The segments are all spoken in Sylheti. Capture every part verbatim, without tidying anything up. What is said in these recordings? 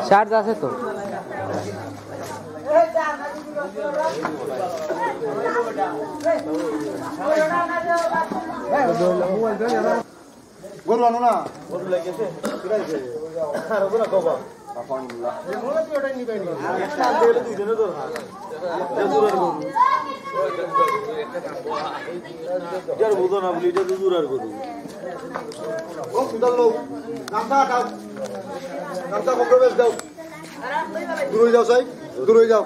চার্জ আছে তো। গরু আনো না। গরু লেগেছে। আর ওগুলো কবা? আলহামদুলিল্লাহ। এটা দুই দিনে দরকার। এটা জোরার গরু। এটা বুঝো না বলি, এটা তো জোরার গরু। ও, কোথার লোক? গামছা দাও। গামছা কমপ্রোমাইজ দাও। দূরে যাও, সাই। দূরে যাও।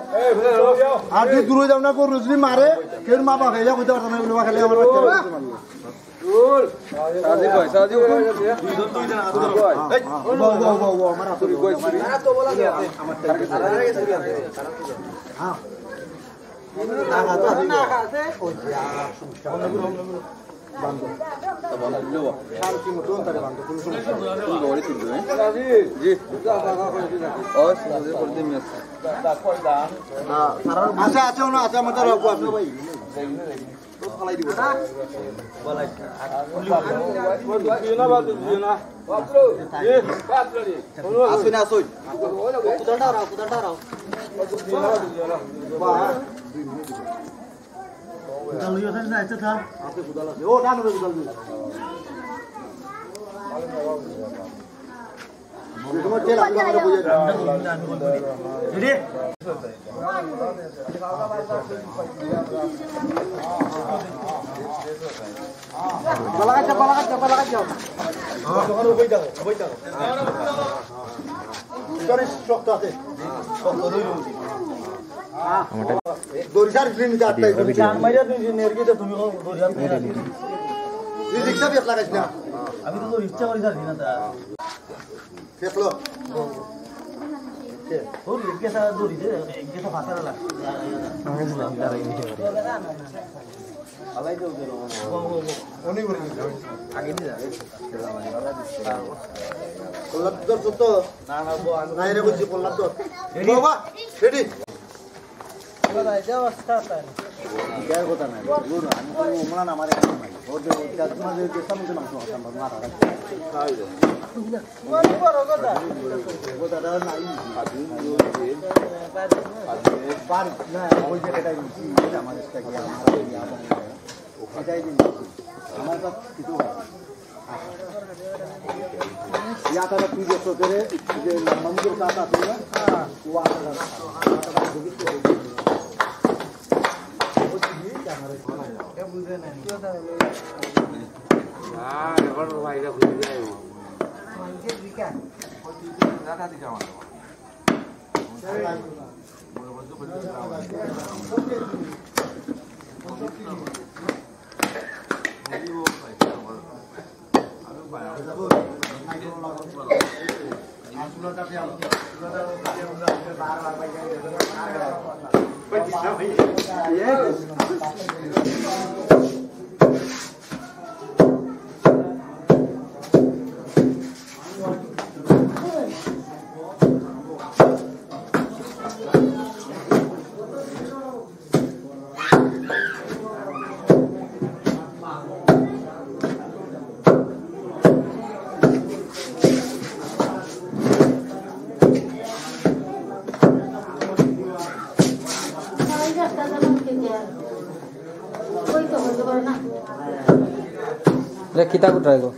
আর যদি দূরে যাও না, গরু যদি মারে, কেউ মা বাপ হয়ে যাও, কইতে পারতো না, এগুলো খেলে আমার বাচ্চা মারলো। সাজি কই, সাজি কই? দুইজন, দুইজন, আগে ধরো। এই, ও, ও, ও, ও, আমার হাতে কই, আমার হাতে। হ্যাঁ। না, না, না, না, আছে। ওই যে, আর সমস্যা। বন্ধ করো, বন্ধ করো। বান্ধব। তা বন্ধ করলে ও। শান্তি মতন তারে বান্ধব, কোনো সমস্যা নেই। তুমি বাড়ি তুলবে, হ্যাঁ? জি। ও, সুন্দর করে দিন, মিয়া। আচ্ছা, আচ্ছা, ওনা, আচ্ছা, আমার তারা রাখবো, আপনি ভাই। আসুন, আসুন। কুদালটা হারাও, কুদালটা হারাও। কুদাল লইয়া থাক না, এতে থাক। ও, না, না, কুদাল নেই। দড়ি ছাড়, ফিল্ম নিতে আটটাই। আমি তো রিক্সা বেশ লাগাইস না। আমি তো রিক্সা করি ছাড়ি না তা। দেখলো। ওর লিখে সারা দৌড়ি দে, লিখে তো ফাঁসা না। অনেক বড়। আগে দিয়ে যা। কল্লাদ ধর তো। না, না, বল। না, এরে বলছি, কল্লাদ ধর। রেডি? বাবা, রেডি। এবার এই যে অবস্থা তাই। বিয়ার কথা নাই। ও না, আমি তো ওমরান আমার একটা নাই। ওর যে, ওর যে, তোমার যে, যে সামনে মাংস খাতাম, বাবা, মাথা রাখছে। ও দাদা নাই। পারি না, ওই যে এটাই বলছি, এটা আমার একটা গিয়া, আমার গিয়া, আমার গিয়া। এটাই দিন। আমার কাছে কিছু হয় না। ইয়া তারা তুই যে চোখের যে মামুদের কাজ আছে না? ও আলাদা। রে, কিতা কুটরায় গো?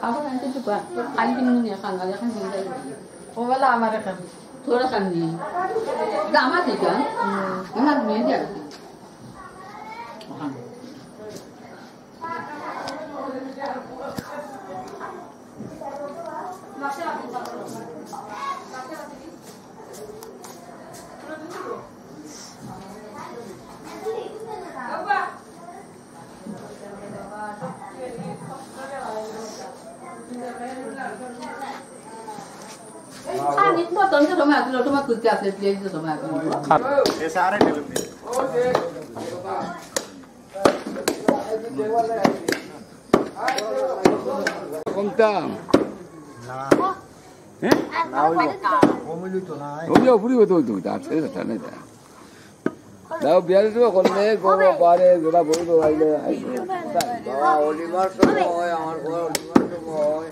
আবার আনতে তো বা, খালি দিন নিয়ে খান, আর এখন দিন যাই। ও বলে আমার এখন। তোরা খান নিয়ে। দাম আছে কেন? আমার মেয়ে যাবে। কমতাম। হ্যাঁ? কমিও ফুরিব তো, তো, তো, আছে, আছে, আছে। দাও, বিয়ারে তো করলে, করো, পারে, যেটা বলবো, আইলে, আইলে। বাবা, অলিভার সময়, আমার ঘর অলিভার সময়।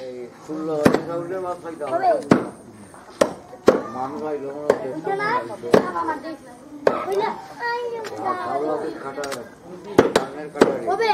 এই ষোলো তারিখ হইলে মাছ খাইতাম। মানুষ আইলো, মানুষ দেখতাম, মানুষ আইলো। আর ভালো লাগে খাটা, ধানের খাটা রে।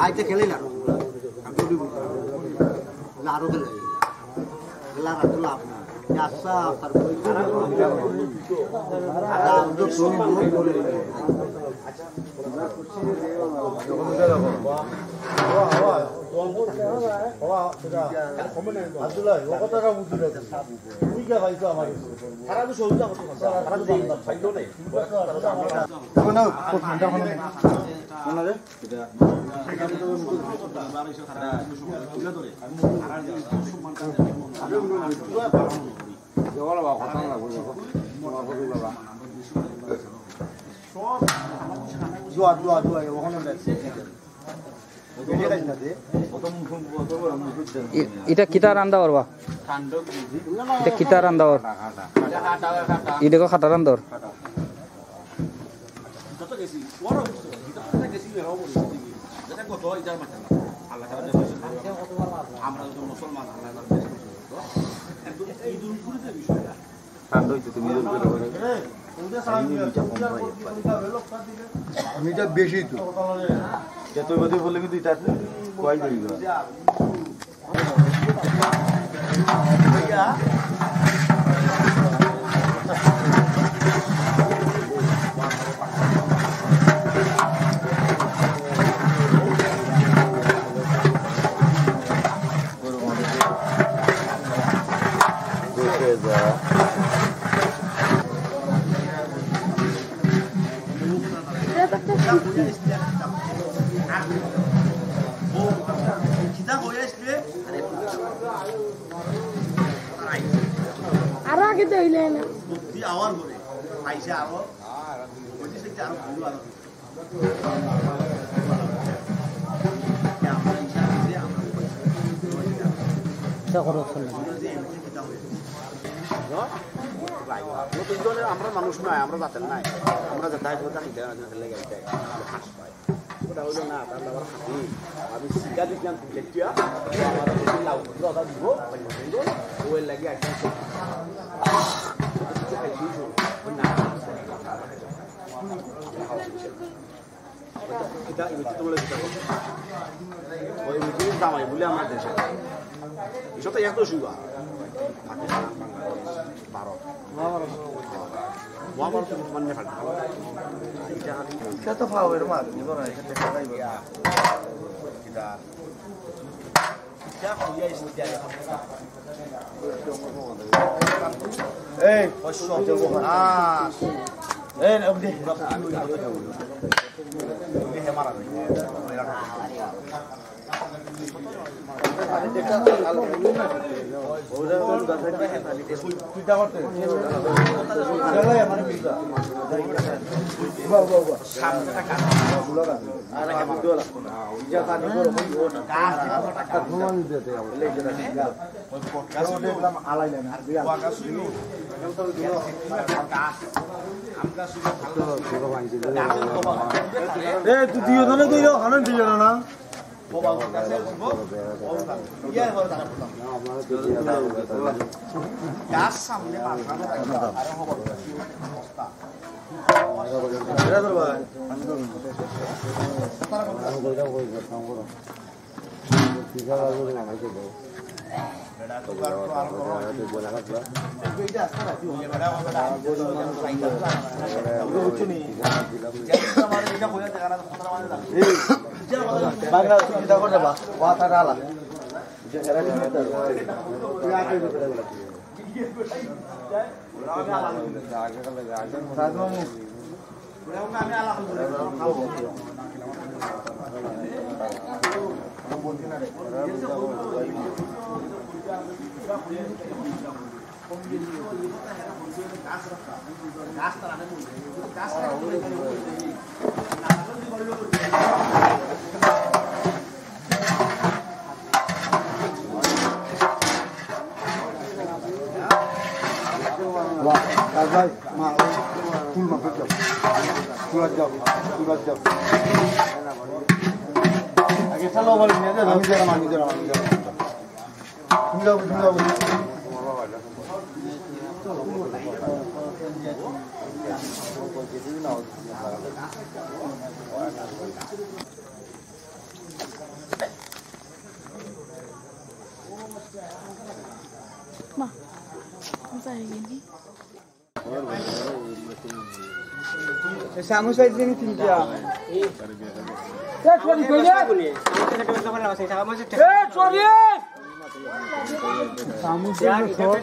আইতে খেলে না। আমি তো বলি, না, আরো খেলে। খেলা রাখতে লাভ নাই। যে আচ্ছা, তারপরে আর আমরা তো শুরু করে বলে দিই। আব্দুল্লাহ, ও কথা বুঝতে পারছি। তুমি কে ভাই তো আমার? সারা তো সহযোগিতা করতে পারছো। সারা তো জানতাম, সাইডও নেই। দোয়া, দোয়া, দোয়া, ওখানে দেখ। ই-, ইটা কিতা রান্দা করবা? ইটা কিতা রান্দা কর? ইটা কো খাটা রান্দা কর। আমরা তো মুসলমান, আল্লাহ তাআলা বেশ করছে। কিন্তু এই দুর্নীতির বিষয়টা। ঠান্ডা হইছে, তুমি জোর করে বলো। আমি মিঠা কম খাই একবারে। মিঠা বেশি তো। যে তুই বোধহয় বললে কিন্তু এটা কয় দিবি। আরো আগে তো হইলে না। আমরা মানুষ নয়, আমরা জাতের নাই। আমরা যেটা হয়, ওটা খাইতে হয়, ওটা লেগে যায়। ওটা হইলো না, তাহলে আবার হাতি। আমি শিক্ষা দিতাম, দেখতিয়া, আমার লাউ, ওটা দিব, ওই লাগে একদম। এটা, এটা তোমরা দিতে পারো। ওই, ওই জিনিস দামাই বলে আমার দেশে। এটা তো এত সুন্দর। পাকিস্তান, বাংলাদেশ, ভারত। মহাভারত তো মুসলমান নিয়ে ফাটে। এটা তো ফাওয়ার মার, বুঝো না, এটা দেখা যাইবে না। এটা এই, এই, এ, তুই দিও না, তুই দিও, খানো দিও না, না? বাংলা চিন্তা করে বা, ওয়াটার আলা। মা, যাই গেলি। চামচ আইছে নি তিনটা? এ, চুরি কইলে? এ, চুরি! চামচ আইছে সব।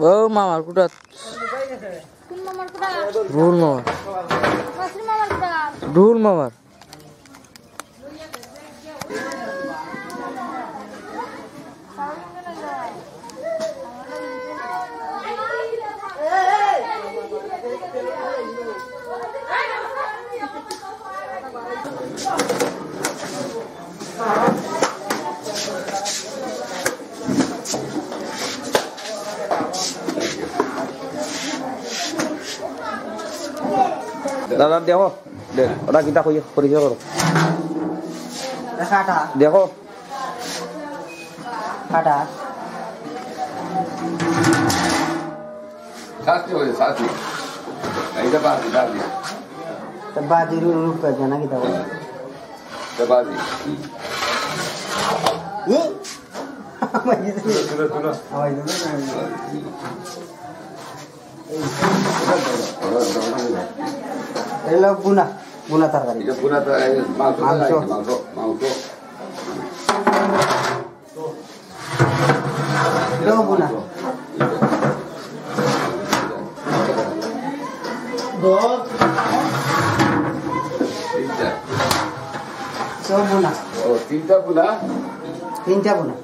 ও মামার কুটাত। কোন মামার কুটাত? রুহুল মামার। মাসুর মামার কুটাত। রুহুল মামার। দাদা, দেখো, দেখ, ওরা কিতা কই, পরিচয় করো। কাটা। দেখো। কাটা। সাথী হয়ে, সাথী। এইটা বাজি, বাজি। তো বাজির রূপ আছে না কিতা বলে? তো বাজি। ই? তুলো, তুলো, তুলো। আমার এই যে এগুলো বুনা, বুনা তরকারি। এটা বুনা তো, এই মাংস, মাংস। মাংস, মাংস। এটাও বুনা। তিনটা। সব বুনা। ও, তিনটা বুনা? তিনটা বুনা।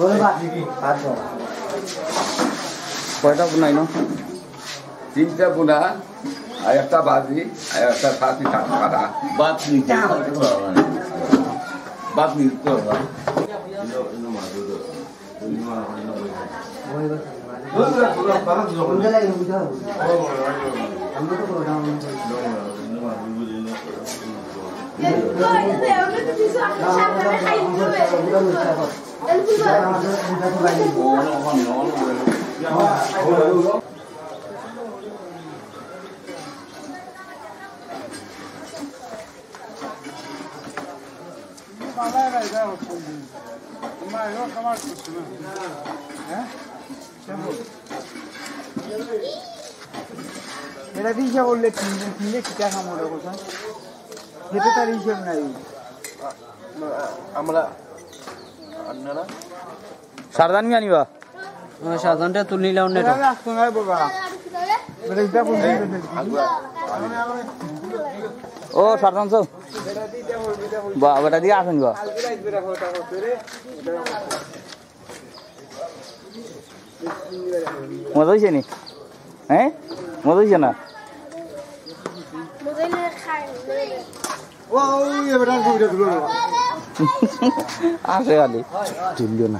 ওরে বাপ, বাদ দাও। কয়টা বুনাই না? তিনটা বুনা, আর একটা বাজি, আর একটা সাথী সাথী কাটা। বাদ নিতে পারবা না। বাদ নিতে পারবা না। এটা দিয়ে হিসাব করলে তিন দিন, তিন দিন কিতা কাম হলো কথা? সেটা তার হিসাব নাই। আমরা, আপনারা? সারদান কি আনিবা? সারদানটা তুলি লাও নেটো। ও, সারদান সব। বা, বেটা দিয়ে আসেন বা। মজা হইছে নি? হ্যাঁ? মজা হইছে না? আসে খালি। তুলিও না।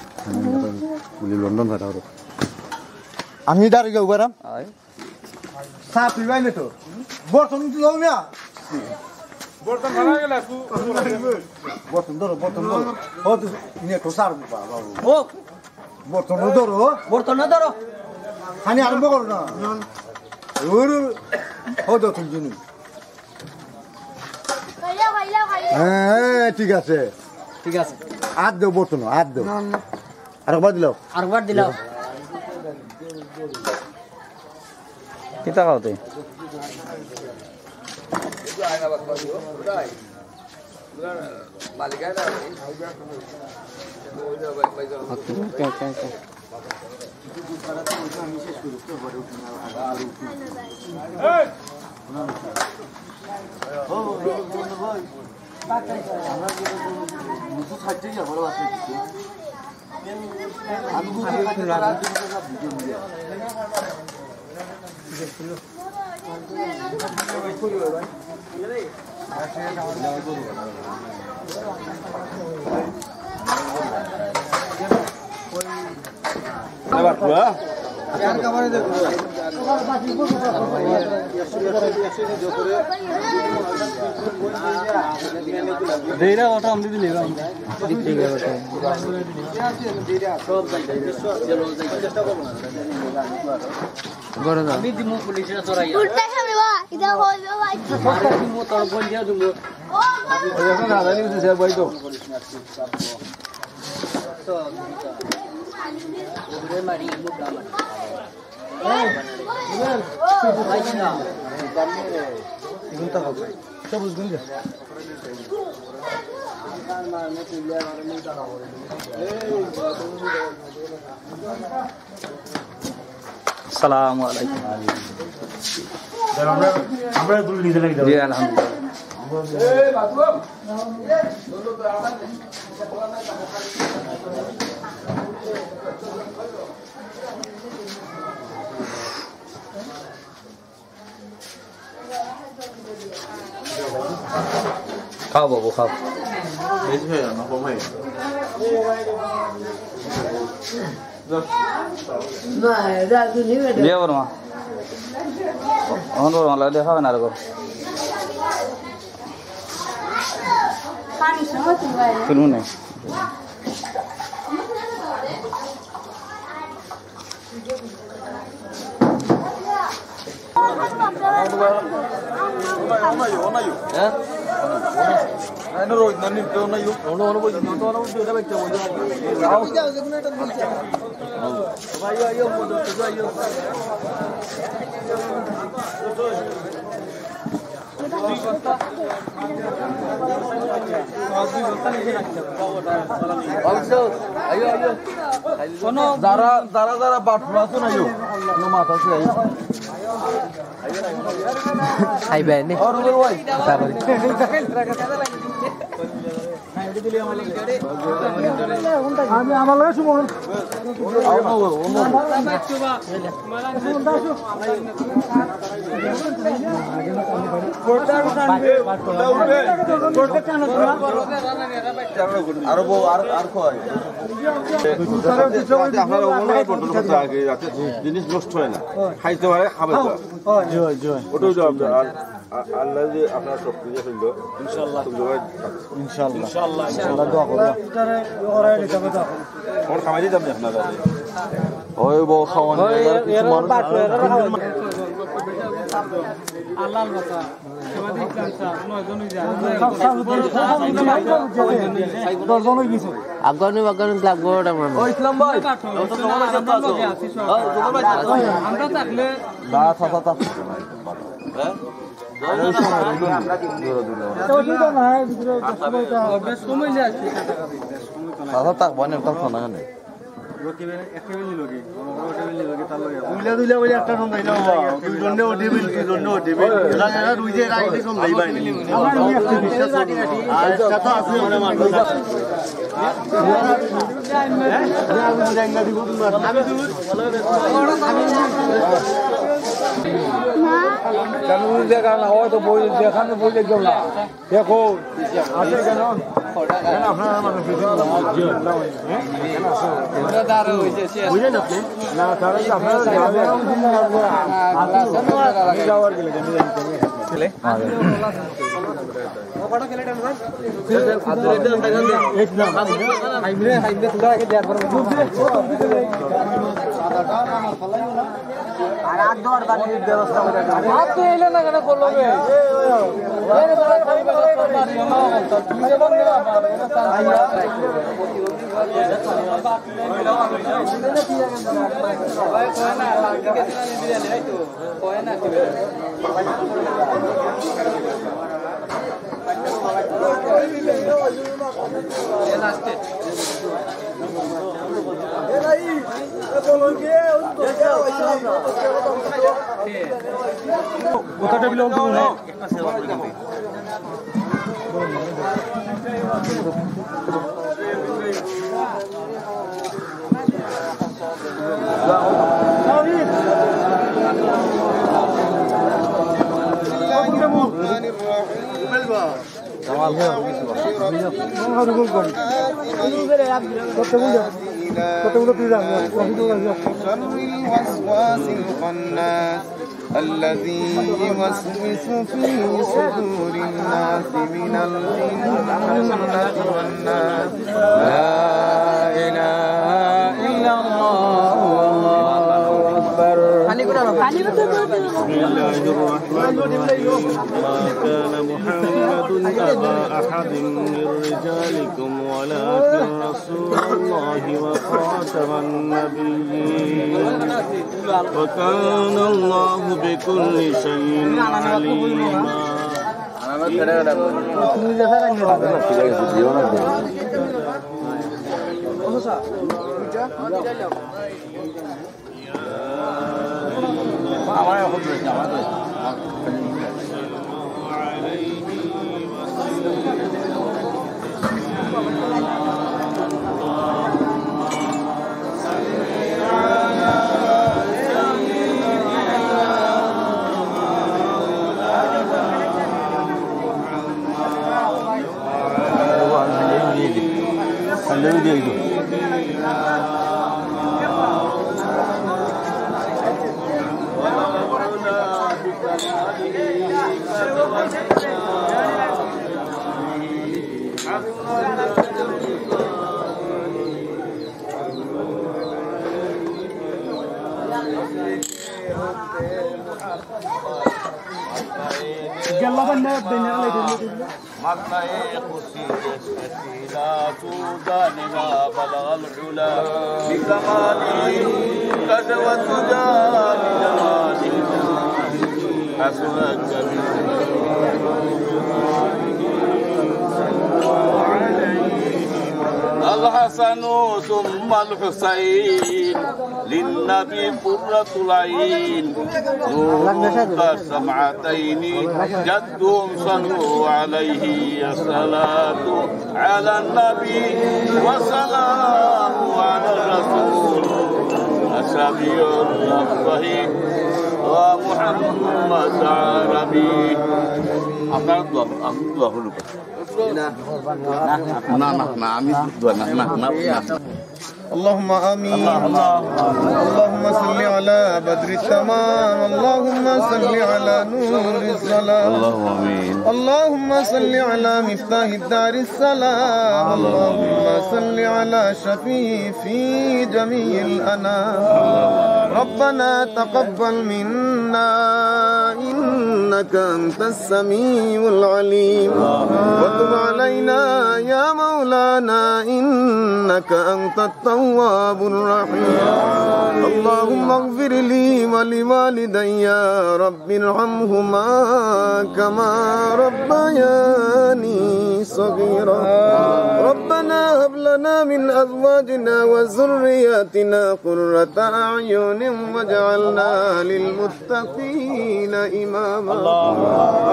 আমি লন্ডন পাঠাবো। আমি দাঁড়িয়ে যাবো, বারাম। সাপ পিবাই না তো। বর্তন তো দাও না। বর্তন ভাড়া গেলে। বর্তন ধরো, বর্তন ধরো। ও, তুমি নিয়ে তো সার বাবা। ও। বর্তন ধরো। বর্তন ধরো। খানি আরম্ভ করো না। ওর হদো তুমি জিনিস। হ্যাঁ, হ্যাঁ, ঠিক আছে। ঠিক আছে। আর দেও বর্তন, আর দেও। আরেকবার দিলাও। আরেকবার দিলাও। কিতা খাও তুই? দেইরা ওটা আমি দিলে। উল্টা সামনে বা, ইটা হইবে ভাই। আরে দিমু, তোর বোন দিয়া দিমু। ও, ও, এখন আদানি হইছে, স্যার, ভাই তো। ওরে মারি, মুখ আমার। এই, রুবেল। ভাই না। এগুলো তো হবে। সবুজ গুঞ্জা। আসসালামু আলাইকুম। আমরা, আমরা তুলে নিতে লাগি। জি, আলহামদুলিল্লাহ। খাও বাবু, খাও। বেশি হয়ে যাবে না, কম হয়ে যাবে। জিয়া বর্মা। অখন বর্মা লাগে দেখাবে না আর গো। পানি সহ তুলবাই। তুলমু নে। শোনো। যারা, যারা, যারা বাটুল আছো না, ইয়ো। কোনো মাথা আছে, আইও। খাইবে নি? আর ওদের ভাই। তারপরে। আমি আমার লগে সুমন। আরো বউ, আর, আর কয়? আপনারা অমন ভাবে বন্টন করতে আগে, যাতে জিনিস নষ্ট হয় না, খাইতে পারে, খাবে তো। জয়, জয়। ওটাই তো আমরা, আর আ-, আল্লাহ যে আপনার সব কিছু ফেললো, ইনশাআল্লাহ। তুমি জবাই থাকো। ইনশাআল্লাহ। ইনশাআল্লাহ। ইনশাআল্লাহ, দোয়া করবো। ওর খামাই দিতাম না আপনারা। ওই বউ খাওয়ানো, ওই এবার কিছু এরা মানুষ বাটলো, এরা খাওয়ানো। আল্লাহর কথা। দশজন হয়ে গেছে। আফগানি, আফগানি ক্লাব গোটা মানে। ও ইসলাম ভাই, আমরা থাকলে না, থাকা, থাকা। দুইলা দুইলা বলে একটা সন্ধ্যা হইলো বা, দুইজনে ওঠে বিল, দুইজনে ওঠে বিল। এরা, এরা দুই যে এরা আইলে সন্ধ্যা হইবাই। আর একটা তো আছে, মানে মানুষ। কেন দেখা না হয় তো বই, দেখানো বই দেখলাম না। দেখো, আসলে কেন? কেন আপনারা মানে পিছনে বুঝলেন আপনি? না, তাহলে তো আপনারা যাওয়ার গেলে কেন জানি? আর আট দশ বার ব্যবস্থা করে দেন। আর তো এলে না কেন করলো বে? شر الوسواس الخناس الذي يوسوس في صدور الناس من الجنة والناس. لا إله إلا الله. الله أكبر. بسم الله الرحمن الرحيم. ما كان محمد أبا أحد من رجالكم ولكن رسول الله وخاتم النبيين وكان الله بكل شيء عليما. الحسن ثم الحسين للنبي قرة العين، نور السمعتين جدهم صلوا عليه. الصلاة على النبي والسلام على الرسول الشفيع المصطفى ومحمد عربي. আপনারা দোয়া করুন, আপনি দোয়া করুন। না, না, না, আমি দোয়া না, না, না, না। اللهم آمين. اللهم صل على بدر التمام. اللهم صل على نور الظلام. اللهم آمين. اللهم صل على مفتاح دار السلام. اللهم صل على شفيع في جميع الأنام. ربنا تقبل منا إنك أنت السميع العليم. وتب علينا يا مولانا إنك أنت التواب الرحيم. اللهم اغفر لي ولوالدي رب ارحمهما كما ربياني صغيرا. ربنا هب لنا من أزواجنا وذرياتنا قرة أعين واجعلنا للمتقين إماما.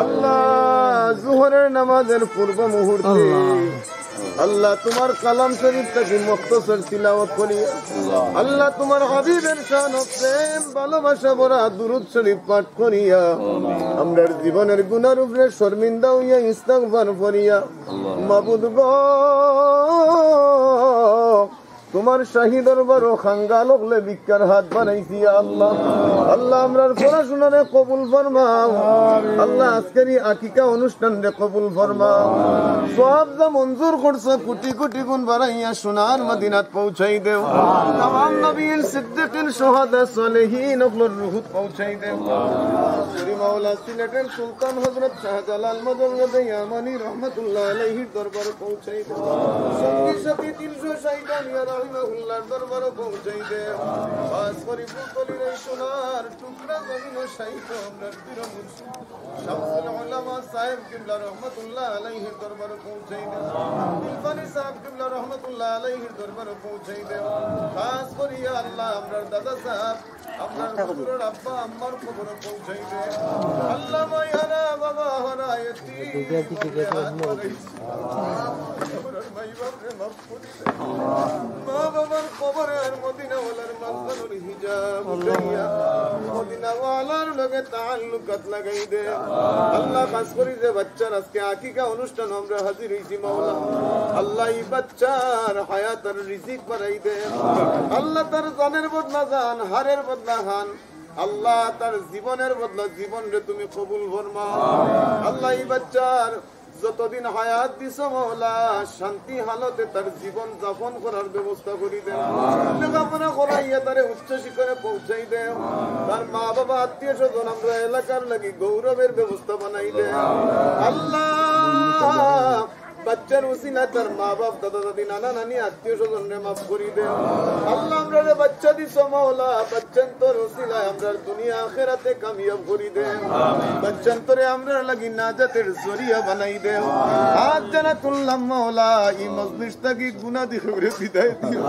আল্লাহ, জোহরের নামাজের পূর্ব মুহূর্তে আল্লাহ, তুমার কালাম শরীফ থাকি মুখতসর তিলাওয়াত করিয়া, আল্লাহ, তুমার হাবিবের শানো প্রেম ভালোবাসা ভরা দুরূদ শরীফ পাঠ করিয়া, আমরার জীবনের গুনার উপরে শর্মিন্দা অইয়া ইস্তেগফার করিয়া, মাবুদ গো, তুমার শাহী দরবারো কাঙ্গাল অকলে ভিক্ষার হাত বাড়াইছি, ইয়া আল্লাহ। আল্লাহ, আমরার পড়াশুনারে কবুল ফরমাও। আল্লাহ, আজকের এই আকিকা অনুষ্ঠানরে কবুল ফরমাও। সওয়াব যা মঞ্জুর করছো, কোটি কোটি গুণ বাড়াইয়া সোনার মদিনাত পৌঁছাই দেও। তামাম নবীন, সিদ্দিকিন, শুহাদা, সালেহিন অকলর রুহুত পৌঁছাই দেও। করি মাওলা, সিলেটের সুলতান হযরত শাহজালাল মুজাররদে ইয়ামানি রহমতুল্লাহ আলাইহির দরবারো পৌঁছাই দেও। সঙ্গী সাথী তিনশো ষাইট আউলিয়া রাহিমাহুল্লাহর দরবারো পৌঁছাই দেও। খাস করি ফুলতলির এই সোনার টুকরা জমিনো শায়িত আমরার পীর মুর্শিদ শামসুল উলামা সাহেব কিবলা রহমতুল্লাহ আলাইহির দরবারো পৌঁছাই দেও। ইলফানি সাহেব কিবলা রহমতুল্লাহ আলাইহির দরবারো পৌঁছাই দেও। খাস করি ইয়া আল্লাহ, আমরার দাদা সাহেব, আমরার হুজুরের আব্বা আম্মার কবরো পৌঁছাই দেও। আল্লাহ, মাই হারা, বাবা হারা, এতিম, আমরার মাই বাপরে মাফ করি দেও। মা বাবার কবরে আর মদিনাওয়ালার মাঝখানোর হিজাব উঠাইয়া মদিনাওয়ালার লগে তাআল্লুকাত লাগাই দেও। আল্লাহ, খাস করি যে বাচ্চার আজকে আকিকা অনুষ্ঠান আমরা হাজির হইছি মাওলা, আল্লাহ, এই বাচ্চার হায়াত আর রিজিক বাড়াই দেও। আল্লাহ, তার জানের বদলা জান, হারের বদলা হান, আল্লাহ, তার জীবনের বদলা জীবনরে তুমি কবুল ফরমাও। আল্লাহ, এই বাচ্চার যতদিন হায়াত দিছো মাওলা, শান্তি হালতে তার জীবন যাপন করার ব্যবস্থা করি দেও। লেখাপড়া করাইয়া তারে উচ্চ শিখরে পৌঁছাই দেও। তার মা বাবা, আত্মীয় স্বজন, আমরা এলাকার লাগি গৌরবের ব্যবস্থা বানাই দেও। আল্লাহ, বাচ্চার উসিলায় তার মা বাপ, দাদা দাদি, নানা নানি, আত্মীয় স্বজনরে মাফ করি দেও। আল্লাহ, আমরারে বাচ্চা দিছো মাওলা, বাচ্চান্তর উসিলায় আমরার দুনিয়া আখিরাতে কামিয়াব করি দেও। বাচ্চান্তরে আমরার লাগি নাজাতের জরিয়া বানাই দেও। হাত যারা তুললাম মাওলা, এই মজলিস থাকি গুনাহ দি কবরে বিদায় দিও।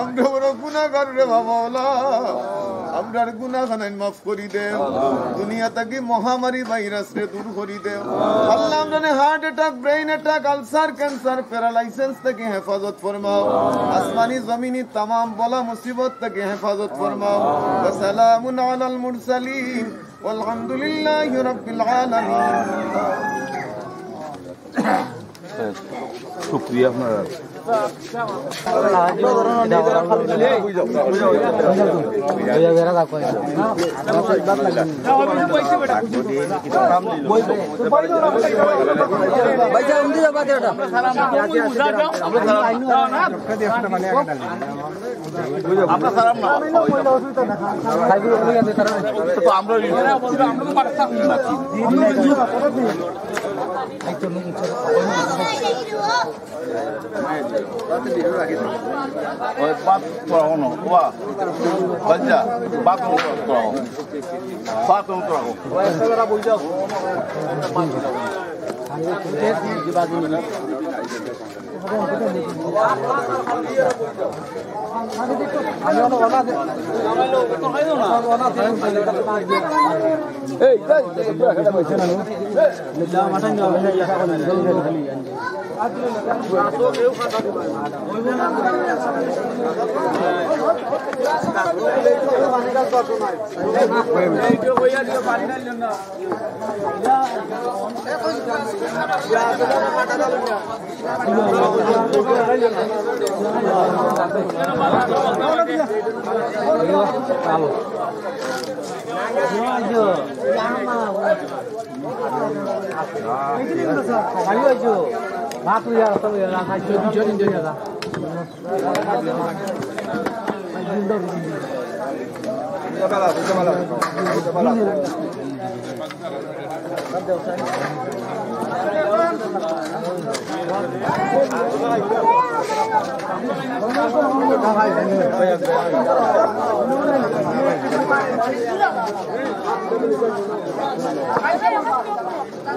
আমরা বড় গুনাহগার রে মাওলা, আমরার গুনাহ খানাইন মাফ করি দেও। দুনিয়া থাকি মহামারী ভাইরাসরে দূর করি দেও। আল্লাহ, আমরারে heart attack, brain attack, ulcer, cancer, paralysis থাকি হেফাজত ফরমাও। আসমানি জমিনি তামাম বালা মুসিবত থাকি হেফাজত ফরমাও। ওয়া সালামুন আলাল মুরসালিন, ওয়ালহামদুলিল্লাহি রাব্বিল আলামিন। শুক্রিয়া আপনার। আমরা সালাম না। তো আমরা ওই বাত করা হলো, ওয়া, বাচ্চা, বাত করা হলো, বাত করা হলো।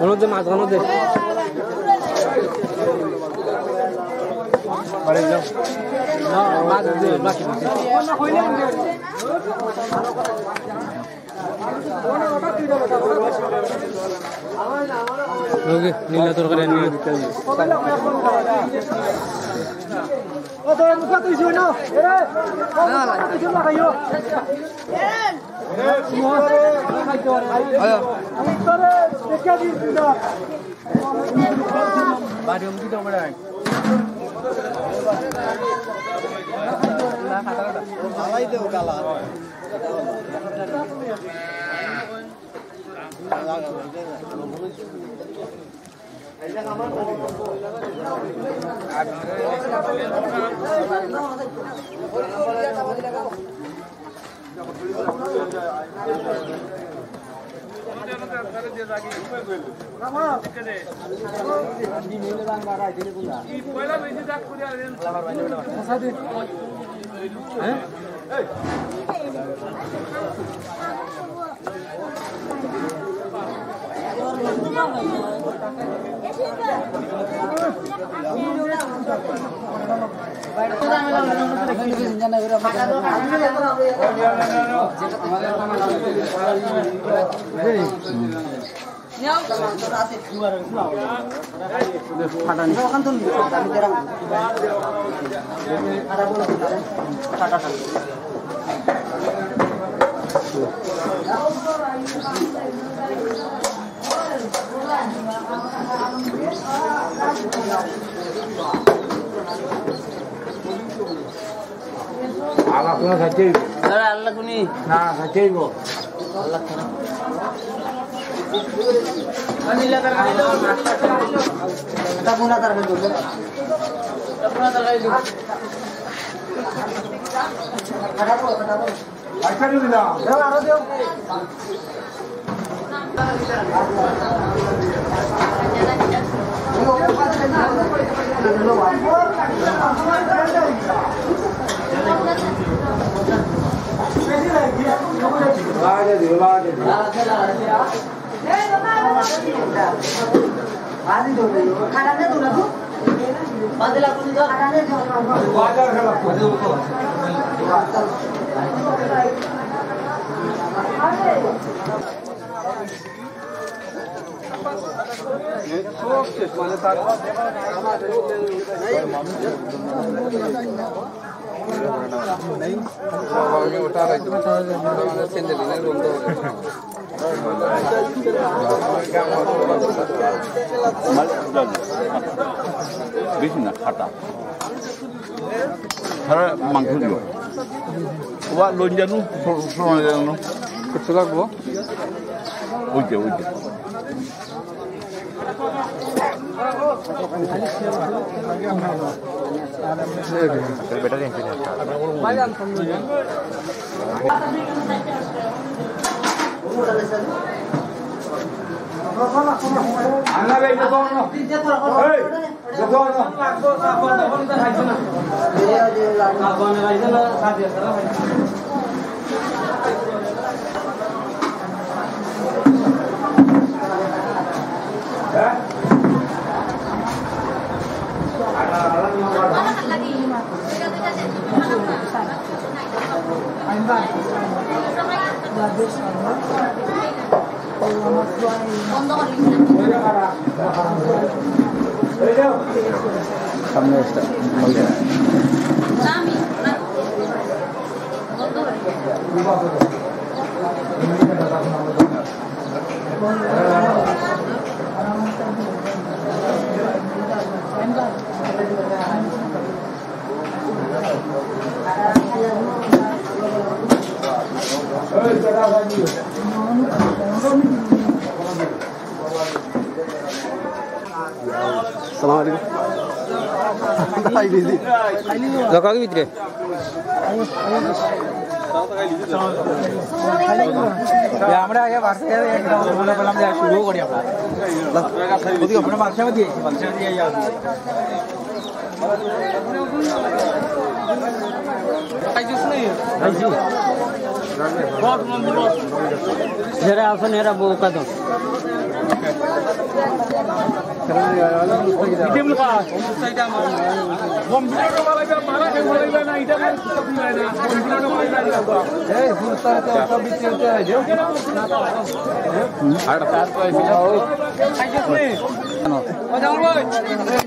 ওর মধ্যে মাছ, ওর মধ্যে। না, মাছ দে, মাছ দে। ওকে, নীলা তরকারি আনিও। আলাপ না থাকতেই। স্যার, আল্লাহ কোনি? না, থাকতেই গো। এটা বোনা তরকারি করবে। এটা বোনা তরকারি করবে। খাটা বলো, খাটা বলো। আচ্ছা, দিবি না। দাও, আরো দাও। বেশি না, খাটা। হ্যাঁ, মাংস দিও। ওয়া লইন জানো, শো-, শোনা জানো। কত লাগবো? ওই যে, ওই যে। সামনে একটা। সালাম আলাইকুম। রাখো আগে ভিতরে। আমরা আগে বাসে মনে করলাম যে শুরু করি আমরা। ওদিকে আমরা বাদশাহ দিয়েছি, বাদশাহ দিয়ে যাও। যারা আছেন এরা বউ কাঁদো।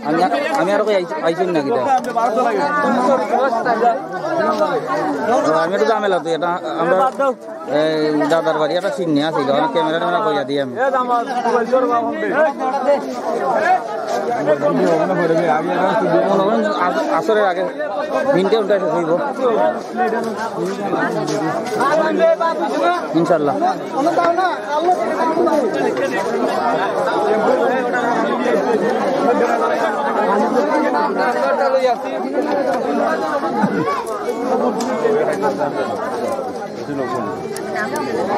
আমি, আমি আরো কই আইছি, আইছি না কিতা? ও, আমি একটু ঝামেলা তো, এটা আমরা এই দাদার বাড়ি একটা সিন নিয়ে আসি, যখন ক্যামেরা ট্যামেরা কইয়া দিই আমি। মনে করেন আস-, আসরের আগে তিনটে উল্টা শেষ হইব। ইনশাল্লাহ।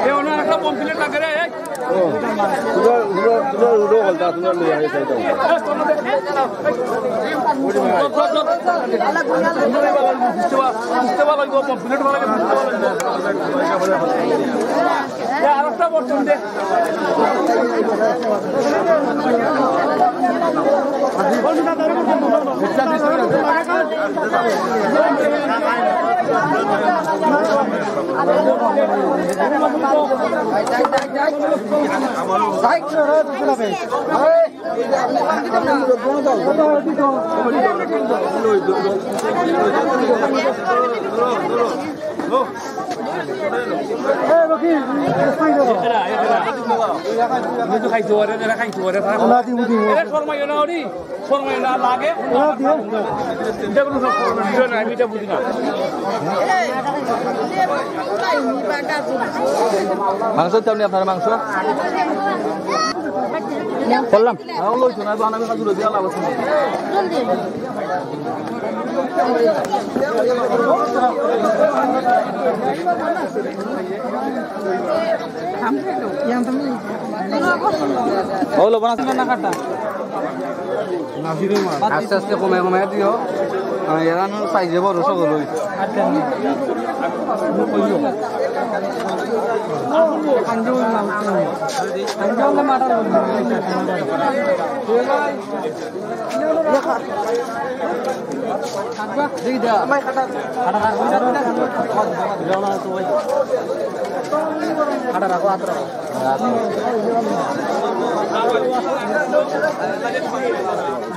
এ, ওনার একটা পমফ্লেট লাগে রে, এই। ও, তোমরা, তোমরা, তোমরা রোডও বলতা, তোমরা লইয়া আগে যাইতাম। বুঝতে পারো, বুঝতে পারো, পমফ্লেট ভালো লাগে, বুঝতে পারো। এ, আরেকটা বর্তন দে। শর্মাইও না, লাগে। এটা কোনো সব শর্মাইও না, আমি এটা বুঝি না। মাংস চাও নি আপনারা মাংস? করলাম। আর অন্য কিছু না, বানাবি কাজু রোজা আল্লাহ বসে। হলো, বানাস না কাটা। আস্তে আস্তে কমে কমে দিও। আহ, এরা নু সাইজে বড় সকল হই।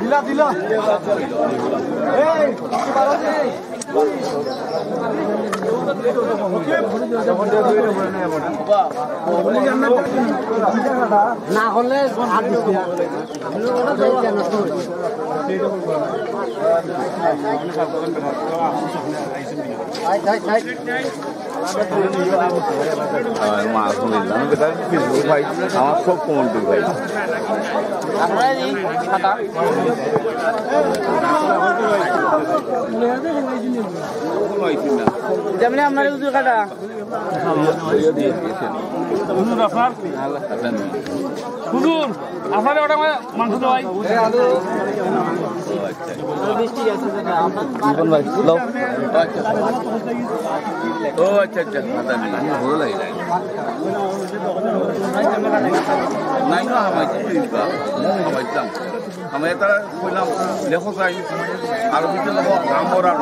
দিলা, দিলা। এই, না করলে আর দিস না। আমার সব কমেন্ট ভাই। যেমনি আপনার উজুর কাটা। হুজুর, আপনার? হুজুর, আপনার ওটা আমার মাংস দেওয়াই। ও আচ্ছা, আচ্ছা, আচ্ছা। নাই, না, আমার কি, আমার আমি এটা কইলাম, লেখক আই, আরো কিছু লেখক, রাম ওরা।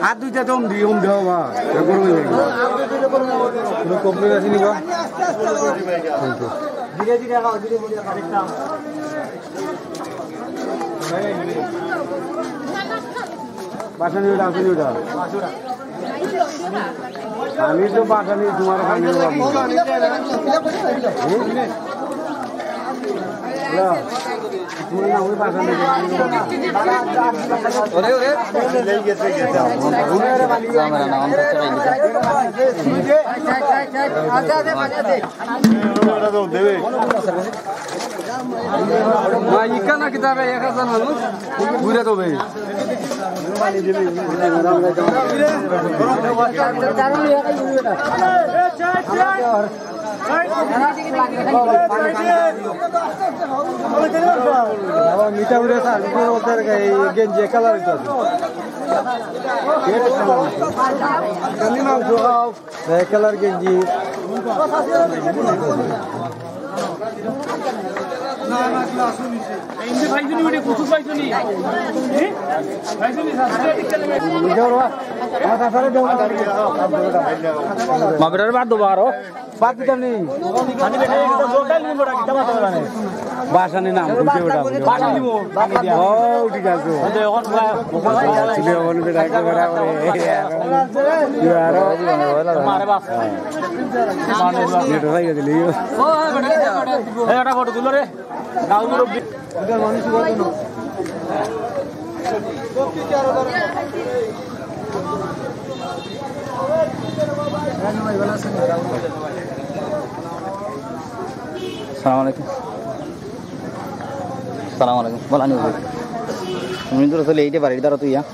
আর দুইটা দম দি, ওম দেওয়া বা। কোনো কমপ্লেন আসেনি বা? ধীরে ধীরে খাও, ধীরে ধীরে খাও। বাসন ওটা, বাসন ওটা। আমি তো বাসন তোমার ওখানে। মা, ইকা না কিতাবে এক হাজার মানুষ ঘুরে দেবে। মিঠা উড়ে স্যার, গেঞ্জি কালার হইতো। কালার গেঞ্জি। মা বেটার বাদ দেবো আরো। বাদ দিতাম নি। বাসানি নাম, বুঝে ওটা, বুঝে ওটা। ও, ঠিক আছে। ছিল, ওখানে বেটা, একটা বেটা, ওরে। কি আর? নেট হয়ে গেছে, লিও। এই, একটা ফটো তুলো রে। গাঁও মুরব্বি। সালাম আলাইকুম। সালাম আলাইকুম। বলা নি? তুমি তো আসলে এইটা বাড়ির দ্বারা তুই, হ্যাঁ?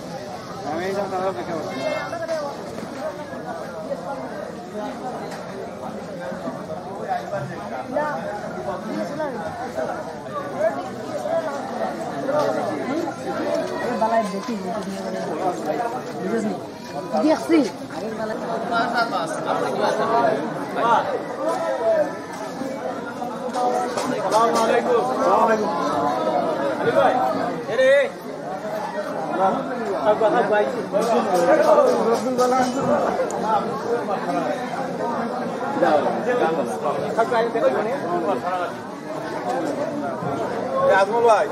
দেখছি। এ আজমল ভাই,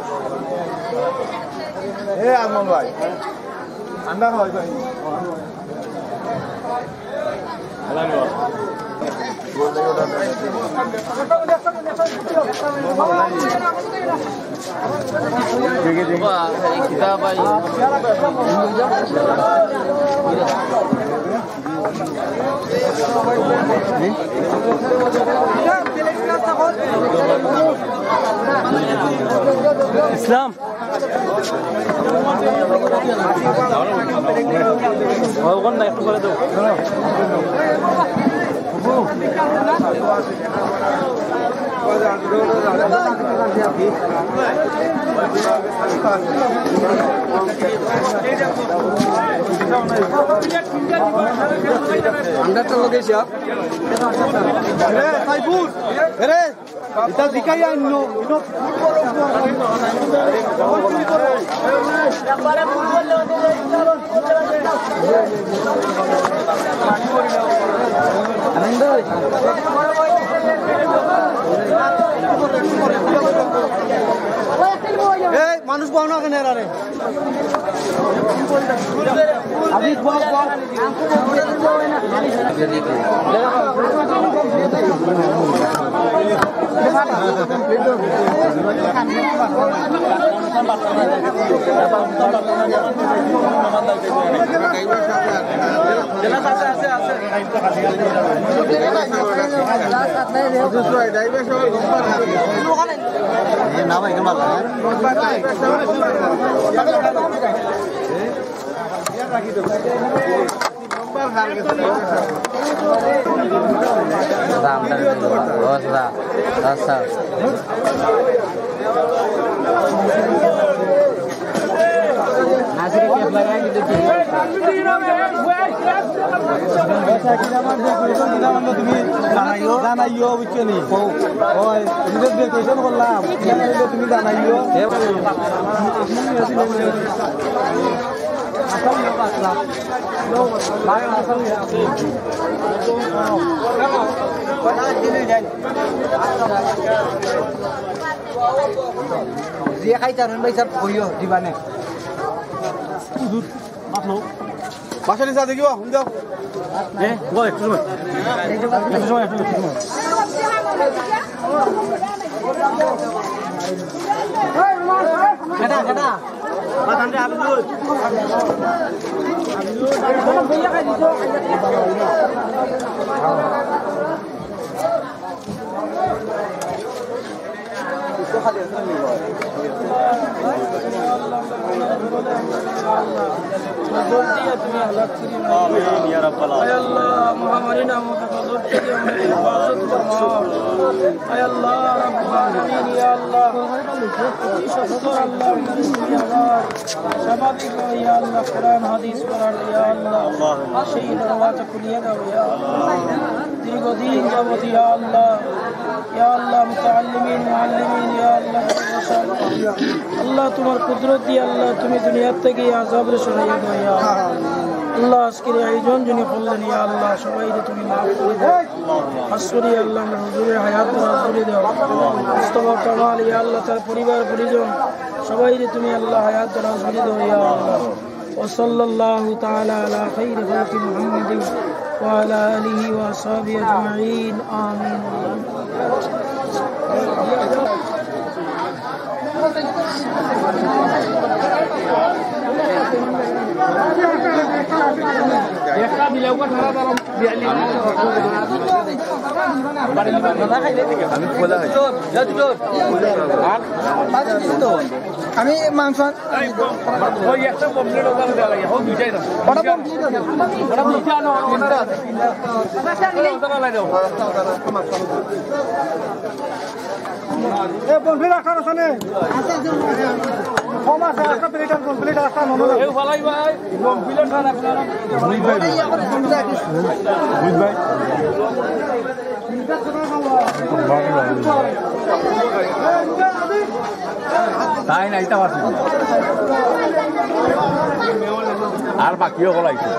এ আজমল ভাই, ঠান্ডা হয় ভাই। ইসলাম। ওখান না, একটু করে দাও। আমরা তো লোক এসে আপ-, এরে, সাইফুল, এরে, এটা জিকাই আনলো। এই মানুষ পাও না কেন এরারে? তুমি জানাইও, জানাইও, বুঝছো নি? ওই, তুমি তো decoration করলাম, তুমি জানাইও। যে খাইতে পারেন ভাই, সব কইও, দিবানে। বাসা নিচে দেখিও, হুন যাও। হ্যাঁ, বল, একটু সময়। একটু সময়, একটু সময়। কেটা, কেটা? আমিন ইয়া রাব্বাল আলামিন। আয় আল্লাহ, মহামারী নামক হেফাজত করি, আমাদের হেফাজত ফরমাও। আয় আল্লাহ, রাব্বুল আলামিন, ইয়া আল্লাহ, অতি সত্বর আল্লাহ, আবার স্বাভাবিক হয়, ইয়া আল্লাহ, কোরআন হাদিস পড়ার, ইয়া আল্লাহ, সেই দরওয়াজা খুলিয়া দাও, ইয়া আল্লাহ। দীর্ঘদিন যাবত, ইয়া আল্লাহ, ইয়া আল্লাহ, মুতাআল্লিমিন, মুআল্লিমিন, ইয়া আল্লাহ, আল্লাহ, তোমার কুদরত দিয়া, আল্লাহ, তুমি দুনিয়ার থেকে এই আযাবরে সরাইয়া দাও, ইয়া আল্লাহ। আল্লাহ, আজকের এই আয়োজন যিনি করলেন, ইয়া আল্লাহ, সবাইরে তুমি মাফ করে দাও। খাস করি, ইয়া আল্লাহ, আমরা হুজুরের হায়াত দরাজ করে দাও। মুস্তফা কামাল, ইয়া আল্লাহ, তার পরিবার পরিজন, সবাইরে তুমি, আল্লাহ, হায়াত দরাজ করে দাও, ইয়া আল্লাহ। وصلى الله تعالى على خير خلق محمد وعلى آله وأصحابه أجمعين. آمين. আমি খোলা হয়েছে। আমি মাংস। ওই একটা কমপ্লিট হতে হবে, ওই দুইটাই দাও। ওটা কমপ্লিট হতে হবে। ওটা দুইটা আনো, ওটা আছে। ওটা লাই দাও। এ, কমপ্লিট রাখা আছে নে? কম আছে, একটা প্লেট আর কমপ্লিট রাখা নন। এই ফালাই ভাই, কমপ্লিট রাখা। তাই না, এটা পারছি না। আর বাকিও বলাইছে।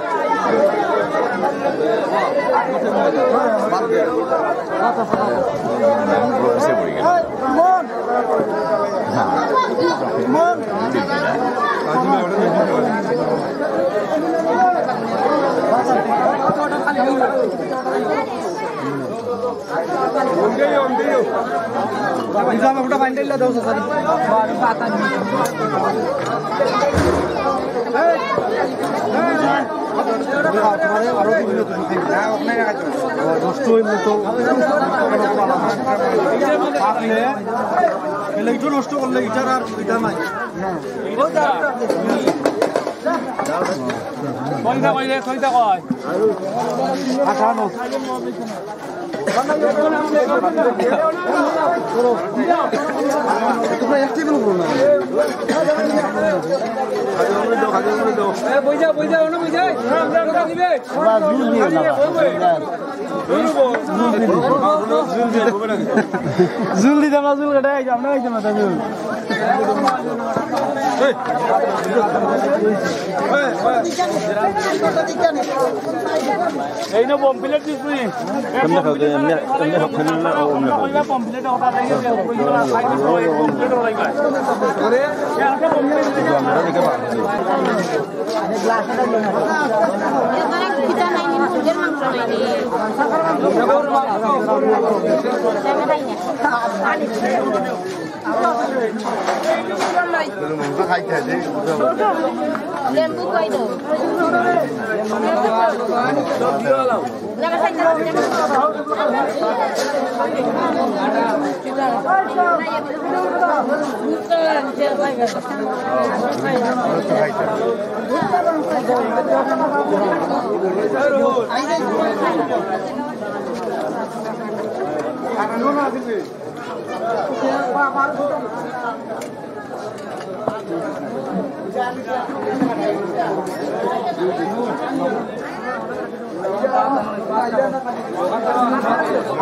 নষ্ট হইলে তো আপনি, এটা একটু নষ্ট করলে এটার আর এটা নাই। কইটা কইলে, কইটা কয়। আচ্ছা, আনো। তোমরা এক টেবিল করো না। এ, বই যা, বই যা, ওনো বই যা। তোমরা নিবে। জুল দিতাম না, জুল কাটাই, আমরা খাইতাম না, জুল। এই না, পমফ্লেট দিছি। এমনি খাও, এমনি, এমনি খাও, এমনি না, ও এমনি খাও। পমফ্লেট ওটা লেগে গেছে, ওই জন্য খাই দিতে হয়, পমফ্লেট ওটাই খায়। আমরা দেখে বার করি। লেম্বু কই দেও?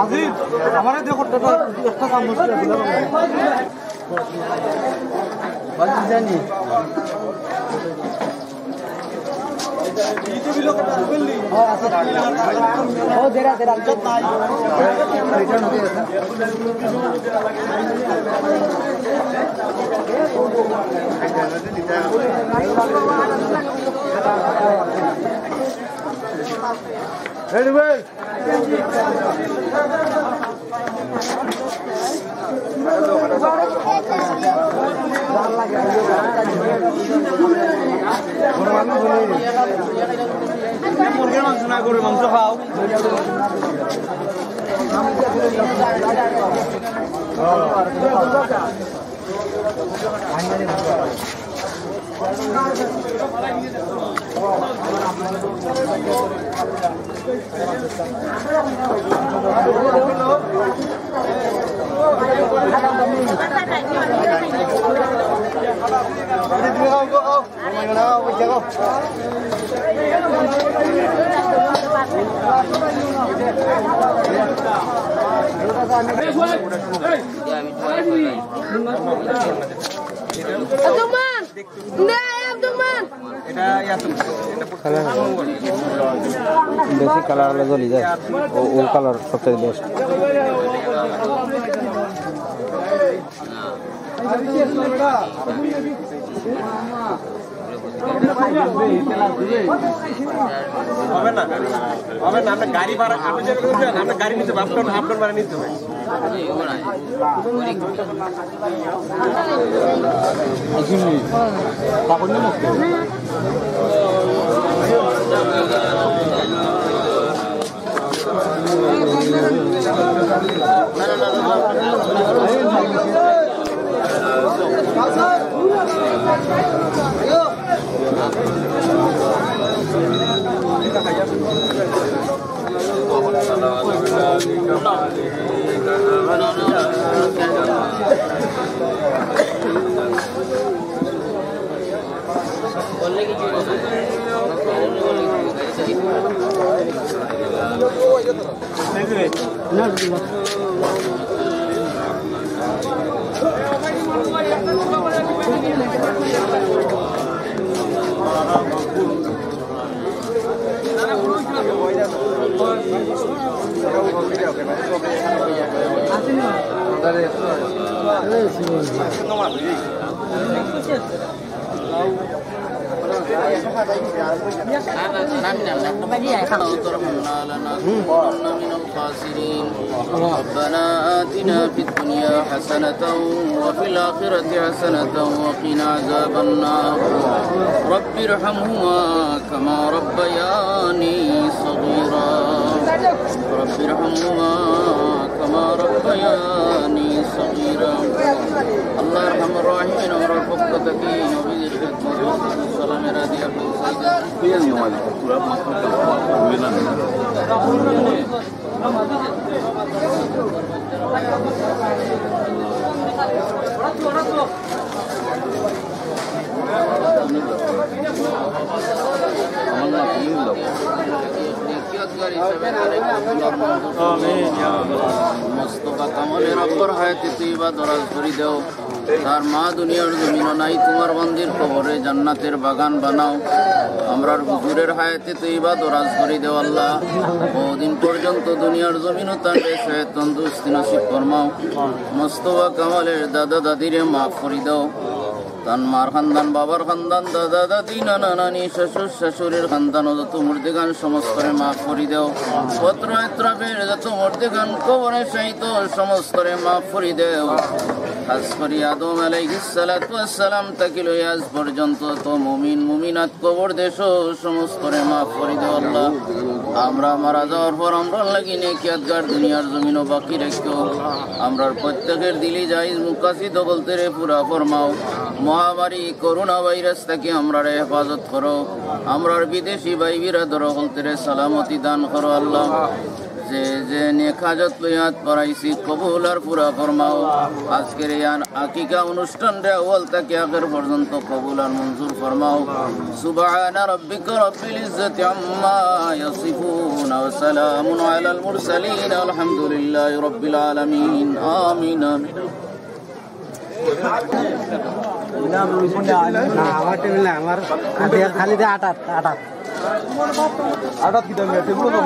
আজিজ, আমারে দেখো, একটা চামচ দিয়ে দিলাম। বাকি জানি। ও, দেরা, দেরা। Ready, well? মুরগির মাংস না, গরুর মাংস খাও। আব্দুর রহমান! না, এই আব্দুর রহমান! এটা ইয়াতুম। কালার, বেশি কালার হলে জ্বলি যায়। ও, ও কালার সবচেয়ে বেস্ট। হবে না, হবে না। আপনি গাড়ি ভাড়া, আপনি যেটা করছেন, আপনি গাড়ি নিতে হবে, আপনার, আপনার ভাড়া নিতে হবে। ربنا آتنا في الدنيا حسنة وفي الآخرة حسنة وقنا عذاب النار. رب ارحمهما كما ربياني صغيرا. رب ارحمهما كما ربياني صغيرا. আল্লাহ আরহামুর রাহিমিন, আমরার পক্ষ থাকি নবীজির খেদমত সালামের হাদিয়া পৌঁছাই দেন। মোস্তফা কামালের আব্বার হায়াতে তৈয়বা দরাজ করি দেও। তার মা দুনিয়ার জমিনো নাই, তোমার বান্দির কবরে জান্নাতের বাগান বানাও। আমরার হুজুরের হায়াতে তৈয়বা দরাজ করি দেও আল্লাহ। বহুদিন পর্যন্ত দুনিয়ার জমিনো তানরে সেহত তন্দুরুস্তি নসিব ফরমাও। মোস্তফা কামালের দাদা দাদিরে মাফ করি দেও। তান মার খান্দান, বাবার খান্দান, দাদা দাদি, নানা নানি, শ্বশুর শাশুড়ির খান্দান, যত মুর্দেগান সমস্তরে মাফ করি দেও। পত্র এত্রাফের যত মুর্দেগান কবরে শায়িত সমস্তরে মাফ করি দেও। খাস করি আদম আলাইহিস সালাতু ওয়াস সালাম থাকি লইয়া আজ পর্যন্ত যত মুমিন মুমিনাত কবর দেশো সমস্তরে মাফ করি দেও আল্লাহ। আমরা মারা যাওয়ার পর আমরার লাগি নেকি ইয়াদগার দুনিয়ার জমিনো বাকি রাখিও। আমরার প্রত্যেকের দিলি জায়েজ মুকাসিদ হকলতরে পুরা ফরমাও। মহামারী করোনা ভাইরাস থাকি আমরারে হেফাজত করো। আমরার বিদেশি ভাই বিরাদর হকলতরে সালামতি দান করো আল্লাহ। যে যে নেক হাজত লইয়া আত বাড়াইছি, কবুল আর পুরা ফরমাও। আজকের এই আন-, আকিকা অনুষ্ঠানরে আউয়াল থাকি আখের পর্যন্ত কবুল আর মঞ্জুর ফরমাও। সুবহানা রাব্বিকা রাব্বিল ইজ্জাতি আম্মা ইয়াসিফুন ওয়া সালামুন আলাল মুরসালিন, আলহামদুলিল্লাহি রাব্বিল আলামিন। আমিন, আমিন। না, আমার টেবিল না, আমার খালি দে আট আট, আট আট। আট আট কি দাম? টেবিল তো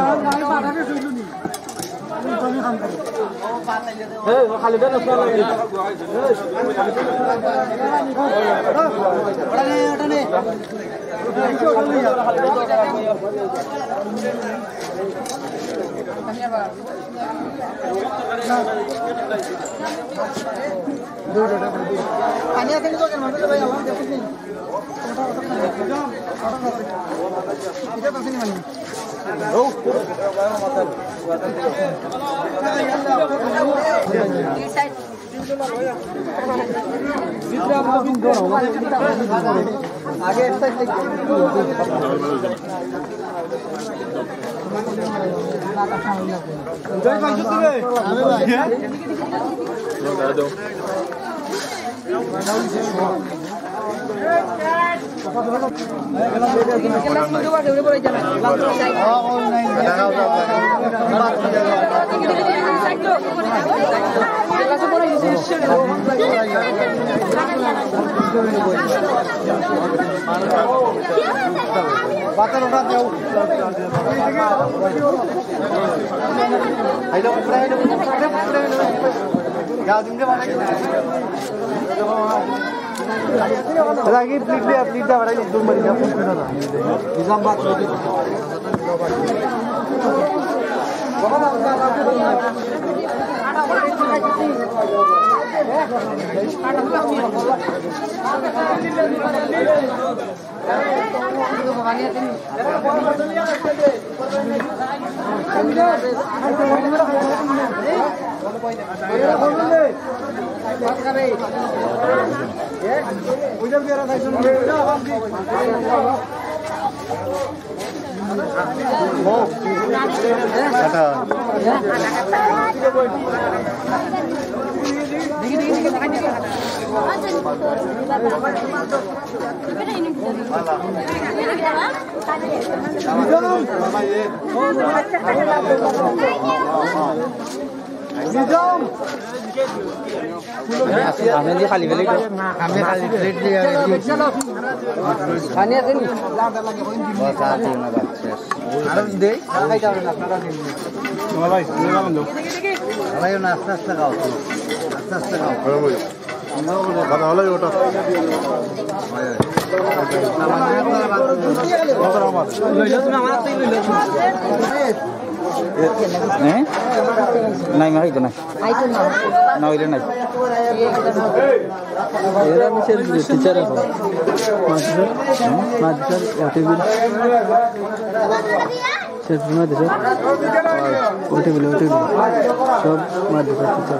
এই, ও খালি দেন, আসসালামু আলাইকুম। ওটা নে, ওটা নে। পানি আছে নি দোকানের মধ্যে ভাই, আমার দেখুন নি। এটা তো আছে নি মানে। রাগি প্লেট দিয়া, প্লেট দিয়া বাড়াই দূর মারি যা। নিজাম বাদ। আপনি যে খালি প্লেট, আপনি খালি প্লেট দিয়ে পানি আছে নি? বস, আর দিও না, বাচ্চা। আরো দেই? খাইতে হবে না, আপনারা দিন। ভাই, ভাই, না, আস্তে আস্তে খাও। আস্তে আস্তে খাও। কথা হলোই ওটা। হ্যাঁ? নাই, মা, হইতো না। না, হইলে নাই। এরা নিচে টিচার এখন। মাদ্রাসা, মাদ্রাসার ওয়ার্ডে বিল। শেষ মাদ্রাসা। ওয়ার্ডে বিল, ওয়ার্ডে বিল। সব মাদ্রাসা টিচার।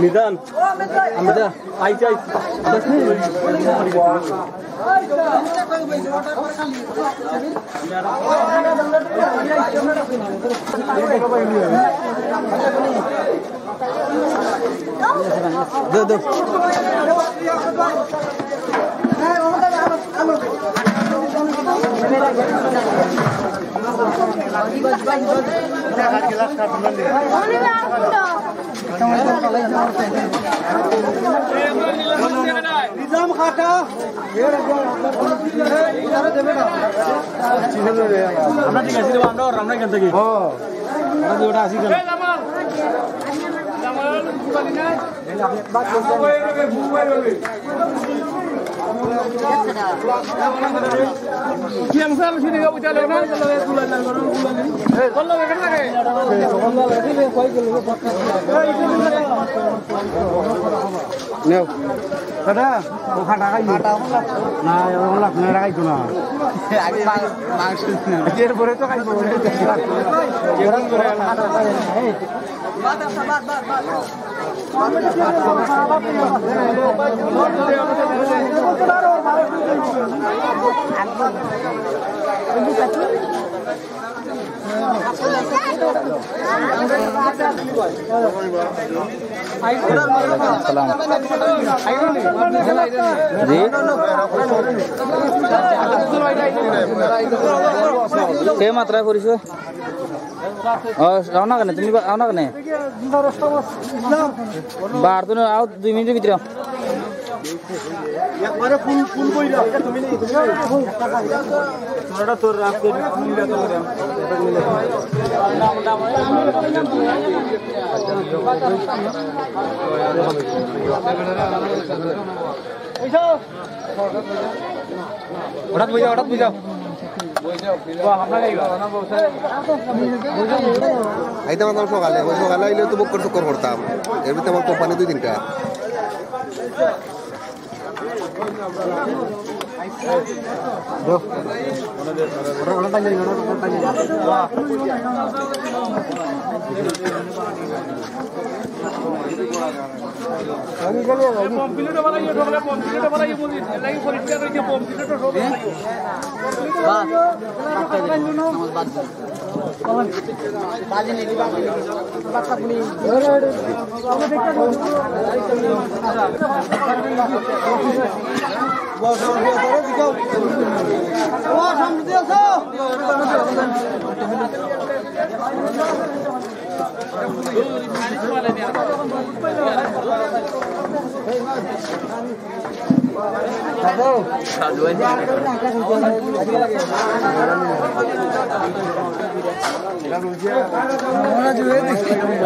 নিজাম। নিজাম। আইছি, আইছি। দে, দে। নিজাম খাটা। আমরা ঠিক আছি রে বা, আমরা ওর, আমরা এখান থেকে। ও। আমরা দুইটা আছি কেন? নেও। দাদা, ও খাটা খাইবো। না, ও লাখ না খাইতো না। এরপরে তো খাইবো। সালাম। জি? কে মাত্রায় পড়িছো? ও, যাও না কেনে? তুমি বা-, যাও না কেনে? বার তো না, আও দুই মিনিটের ভিতরে। একবারে ফুল, ফুল বই দাও। তুমি নেই, তুমি নেই। তোরা তোর রাখতে, তুমি নিলে তো করে। ওটা বুঝাও, ওটা বুঝাও। আইতে পারতাম সকালে, ওই সকালে আইলে তো বক্কর চক্কর করতাম। এর ভিতরে আমার কোম্পানি দুই তিনটা।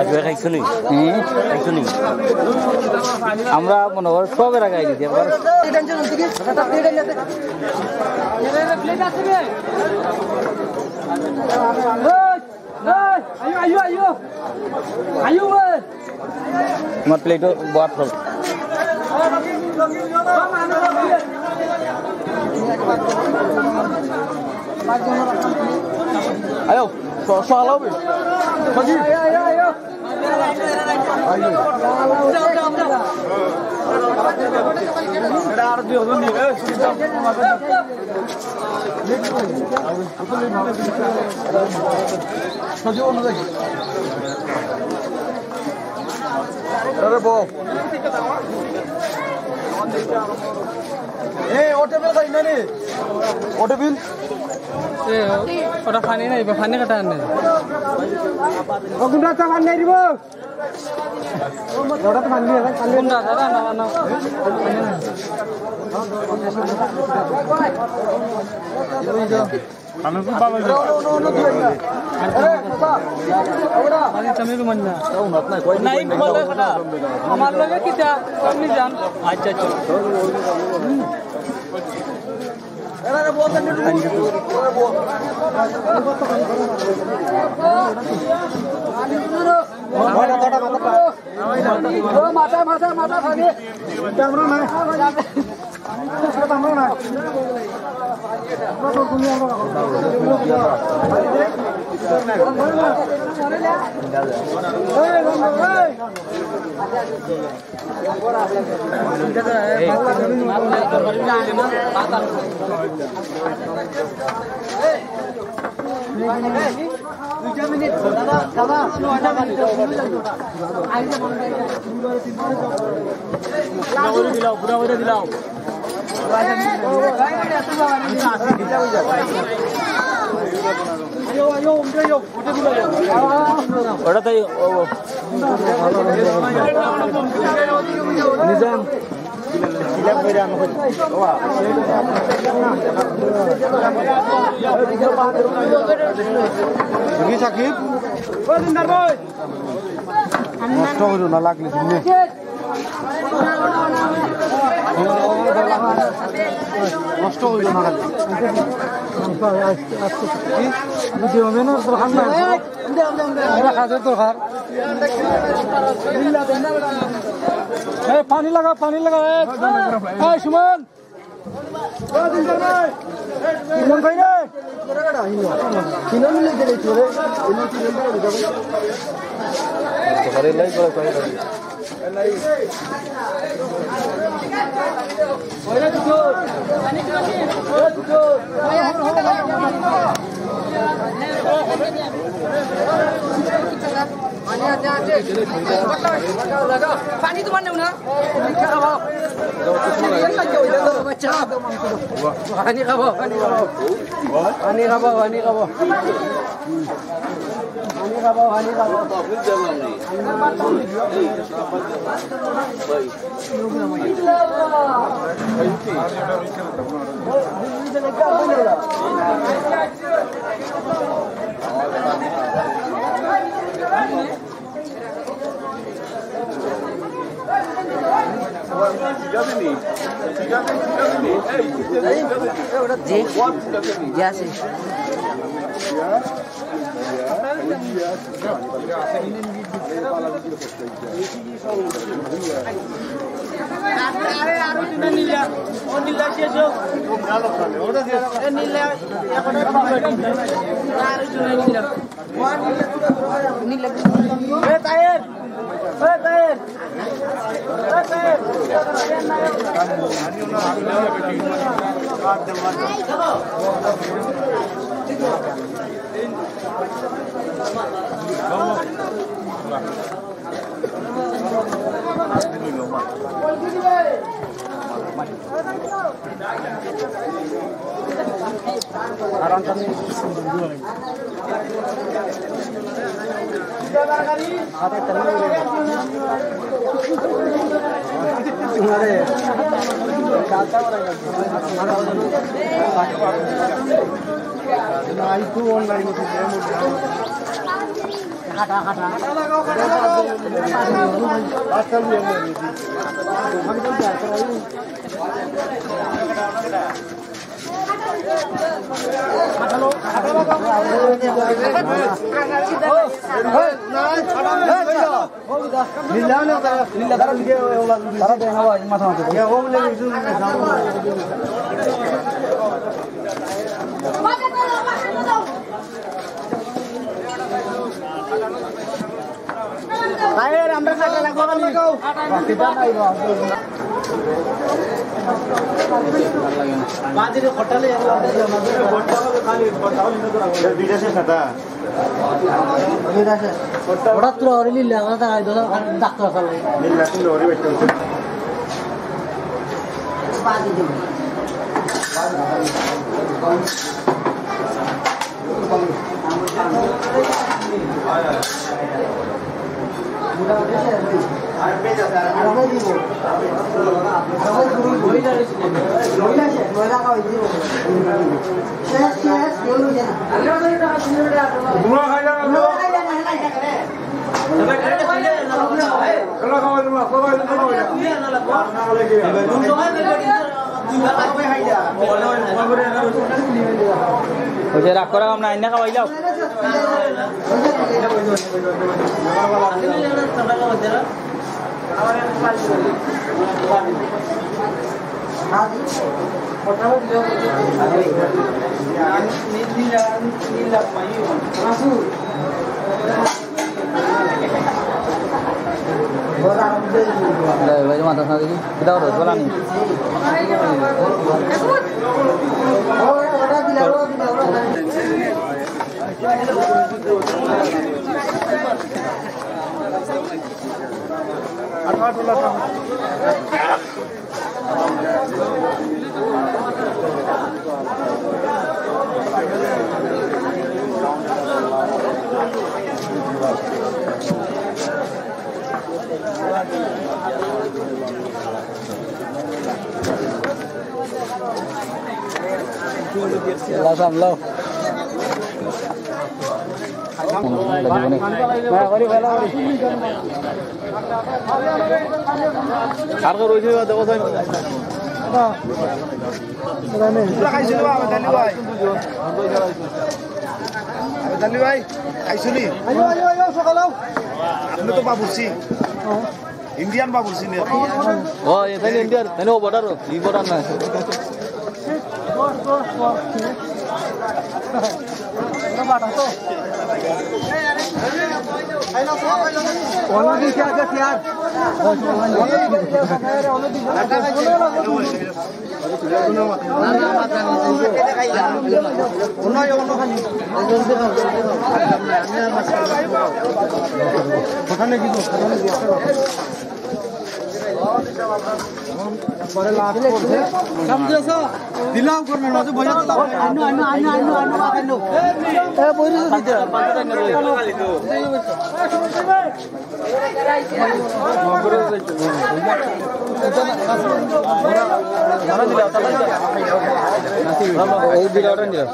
আজকে খাইছো নি? হুম? খাইছো নি? আমরা মনে কর সবের আগে আই দিছি একবার। এই, আইও, আইও, আইও। আইও, ওই। আমার প্লেটও বহাত হোক। আইও, স-, সহালা হবে। আইও, আইও, আইও। আরে বউ। এ, ও টেবিল খাই না রে? ও টেবিল? এ, ওটা পানি নাই, বা পানি কাটা আনে। ও গুন্ডা, চা পানি নাই দিব। ওটা তো পানি নেই, পানি নেই। গুন্ডা, দাদা, না, না। আমি খুব ভালো। আরে, বাবা। আরে, আমি রুমান না। নাই, বলে কথা। আমার লগে কিতা? আপনি যান। আচ্ছা, আচ্ছা। ও, মাথা, মাথা, মাথা, খালি। ওটাতেই ও, ও। নিজাম। তুমি সাকিব? নষ্ট করো না, লাগলে তুমি। নষ্ট করো না, লাগলে। ভিডিও মেনর দরকার নাই। কাজের দরকার। এই পানি লাগা, পানি লাগা, এই, এই সুমন। সুমন কই রে? পানি তোমার নেও না? পানি খাবো, পানি খাবো। পানি খাবো, পানি খাবো। পানি খাবো, পানি খাবো। পানি খাবো, পানি খাবো। জি, জি আছে। আরে, আরো দুইটা নিলা। ও নিলা শেষ হোক। এ নিলা, এখন আর দুইটা নিলা। আরো দুইটা নিলা। নিলা। এ তাহের, এ তাহের, এ তাহের। ভাই, এর আমরা কাটা লাগবো খালি। বাজিরে খটালে দুইটা শেষ না তা? ওটা তোরা ওরে লিল্লা, ওরা তারা আইতো না, ডাক্তার আছে। লিল্লা, তুমি ওরে বাইতে হচ্ছে। ওই যে রাগ করা আমরা আইনা খাওয়াই যাও। ভাই, মাথা সাথে কি? কিতা করো? বলা নি। আর কেউ রয়েছে, দেখো চাই। তোরা খাইছিল, আবেদ আলী ভাই। আবেদ আলী ভাই, খাইছনি? আপনি তো বাবুর্চি। ইন্ডিয়ান বাবুর্চি নি। ও, এ তাইন ইন্ডিয়ান, তাইন ও বর্ডার, ই বর্ডার না। দিলাম করবেন, মাঝে বইয়া তো আনো, আনো, আনো, আনো, আনো, আনো। এ, বই রয়েছে দিতে। এই দিকে ওটা নিয়ে।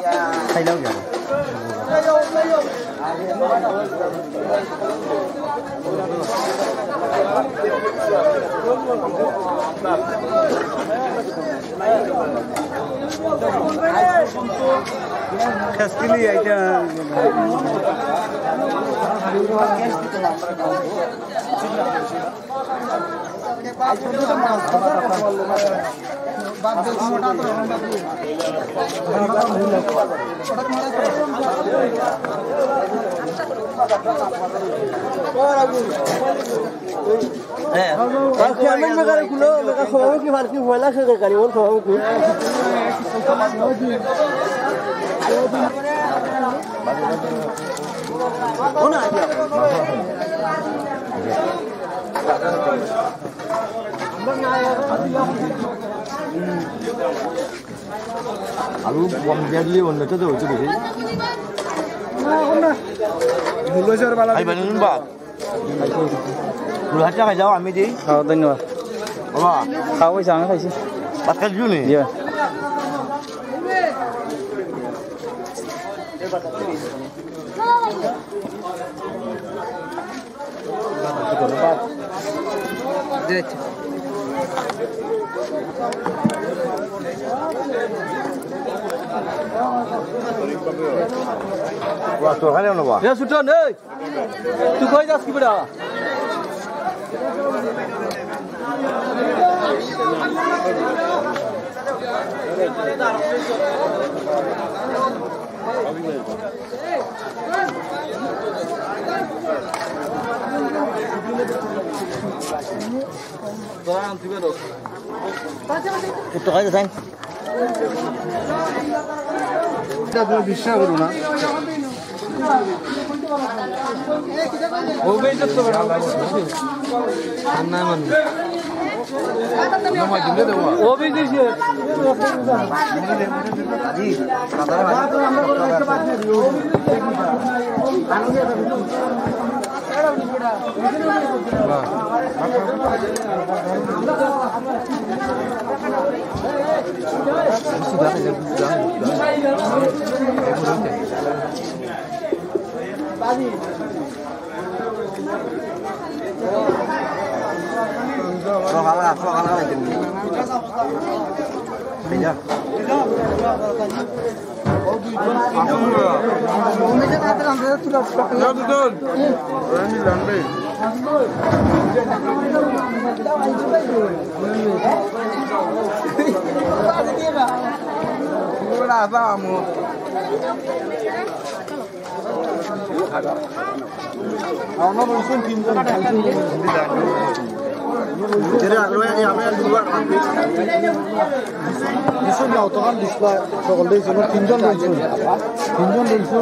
আলু কম দিয়া দিলে অন্যটা তো হইতো বেশি। খাইবা নি বা? দুই হাজার টাকা যাও, আমি দিই। খাও, ধন্যবাদ। বাবা। খাও, হইছে, আমি খাইছি। ভাত খাইছো নি? জি। তোর খানে নেবা? এ, সুটন, এই! তুই কই যাস কি বেটা? একটু খাইতে চাই। এটা তুমি বিশ্বাস করো না। সকল দেশ তিনজন রয়েছে। তিনজন রয়েছে।